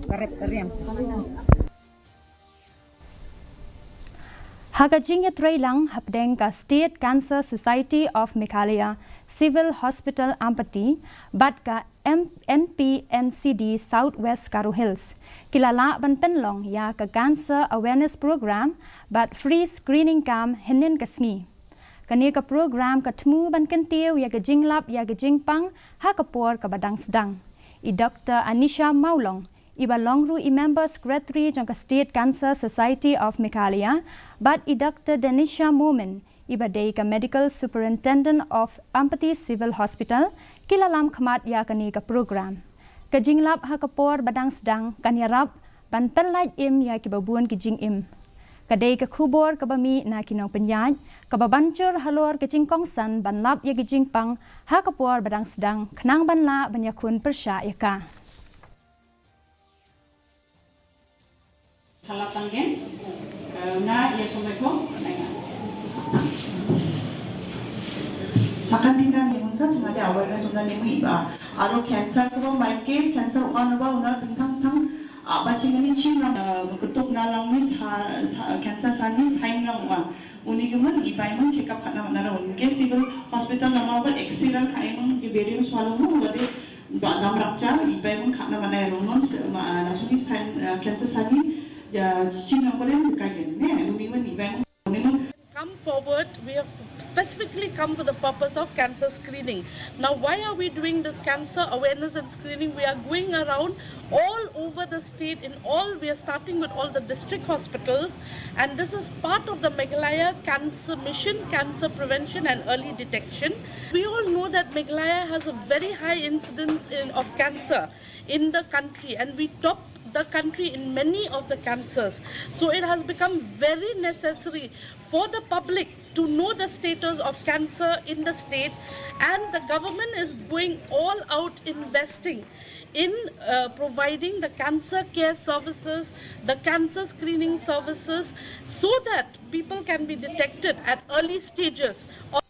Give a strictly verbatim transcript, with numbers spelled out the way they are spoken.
Ha ka jingïatreilang hapdeng ka State Cancer Society of Meghalaya Civil Hospital Ampati bad ka M- N P N C D South West Garo Hills, ki la lah ban pynlong ïa ka Cancer Awareness Program bad Free Screening Camp hynnin ka sngi. Kane ka program ka thmu ban kyntiew ïa ka jinglap ïa ka jingpang ha ka por kaba dang sdang. I Doctor Anisha Mawlong, iba long ruh i Member Secretary jong ka State Cancer Society of Meghalaya, bad i Doctor Denisha Momin, iba dei ka Medical Superintendent of Ampati Civil Hospital, ki la lam khmat ïa kane ka program. Ka jinglap ha ka por ba dang sdang kan ïarap ban pynlait im ïa kiba bun ki jingim. Ka dei ka khubor kaba mih na ki nongpynïaid, kaba ban jur halor ka jingkongsan ban lap ïa ka jingpang ha ka por ba dang sdang, khnang ban lah ban ïakhun pyrshah ïa ka. Thala tanggen, eh, na ïa sumai ko, na ïa. Sakan din dan ni hunsa chingade awareness una ni mui ba. Aro cancer ko ba mai ke, cancer una na ba una bintang tang, ah, ba chingani chim lang, eh, ketuk na lang ni sa, sa, cancer sa ni sign lang wa. Uni ki mun i bai mun check up khatna mana ro. Ke civil hospital nama ba X-ray ka i mun ki berium swallow mun wade ba dam rakcha i bai mun khatna mana ro non se ma na suni sign, eh, cancer sani ya chin na kolen ka gen ne uni mun i bai mun uni mun. Come forward, we have specifically come for the purpose of cancer screening. Now, why are we doing this cancer awareness and screening? We are going around all over the state in all, we are starting with all the district hospitals, and this is part of the Meghalaya Cancer Mission, Cancer Prevention and Early Detection. We all know that Meghalaya has a very high incidence in, of cancer in the country, and we top the country in many of the cancers. So it has become very necessary for the public to know the status of cancer in the state, and the government is going all out investing in, uh, providing the cancer care services, the cancer screening services, so that people can be detected at early stages of